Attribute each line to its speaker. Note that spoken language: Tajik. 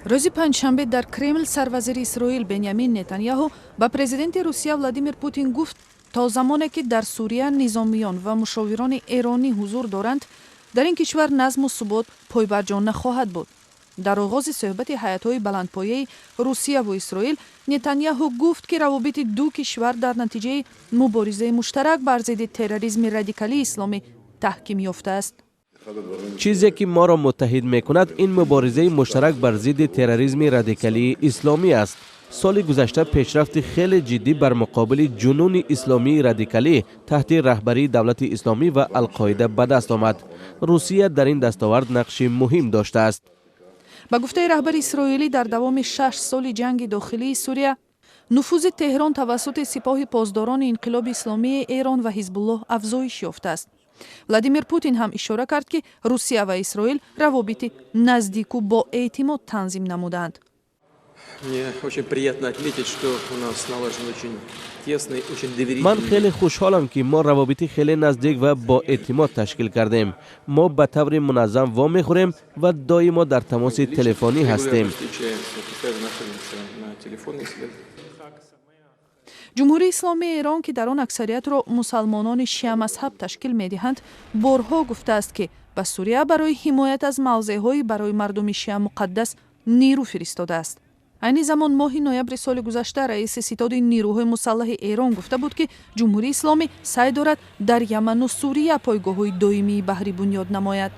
Speaker 1: Рӯзи панҷшанбе дар Кремл сарвазири Исроил Бенямин Нетаняҳу ба президенти Русия Владимир Путин гуфт, то замоне ки дар Сурия низомиён ва мушовирони эронӣ ҳузур доранд, дар ин кишвар назму субот пойбарҷо нахоҳад буд. Дар оғози суҳбати ҳайатҳои баландпояи Русияву Исроил Нетаняҳу гуфт, ки равобити ду кишвар дар натиҷаи муборизаи муштарак бар зидди терроризми радикалии исломӣ таҳким ёфтааст.
Speaker 2: Чизе ки моро муттаҳид мекунад, ин муборизаи муштарак бар зидди терроризми радикалии исломӣ аст. Соли гузашта пешрафти хеле ҷиддӣ бар муқобили ҷунуни исломии радикалӣ таҳти раҳбарии Давлати исломӣ ва Алқоида ба даст омад. Русия дар ин дастовард нақши муҳим доштааст.
Speaker 1: Ба гуфтаи раҳбари исроилӣ, дар давоми 6 соли ҷанги дохилии Сурия нуфузи Теҳрон тавассути Сипоҳи Посдорони Инқилоби Исломии Эрон ва Ҳизбуллоҳ афзоиш ёфтааст. Владимир Путин ҳам ишора кард, ки Русия ва Исроил равобити наздику боэътимод танзим намуданд.
Speaker 3: Мне очень приятно отметить, что у нас налажен очень тесный, очень доверительный.
Speaker 2: Ман хеле хушҳолам, ки мо равобити хеле наздик ва боэътимод ташкил кардем. Мо ба таври муназзам вомехӯрем ва доимо дар тамоси телефонӣ ҳастем.
Speaker 3: Регулярно встречаемся, постоянно находимся на телефонной связи.
Speaker 1: Ҷумҳурии Исломии Эрон, ки дар он аксариятро мусалмонони шиамазҳаб ташкил медиҳанд, борҳо гуфтааст, ки ба Сурия барои ҳимоят аз мавзеъҳои барои мардуми шиа муқаддас нерӯ фиристодааст. Айни замон, моҳи ноябри соли гузашта раиси ситоди нерӯҳои мусаллаҳи Эрон гуфта буд, ки Ҷумҳурии Исломӣ саъй дорад дар Яману Сурия пойгоҳҳои доимии баҳрӣ бунёд намояд.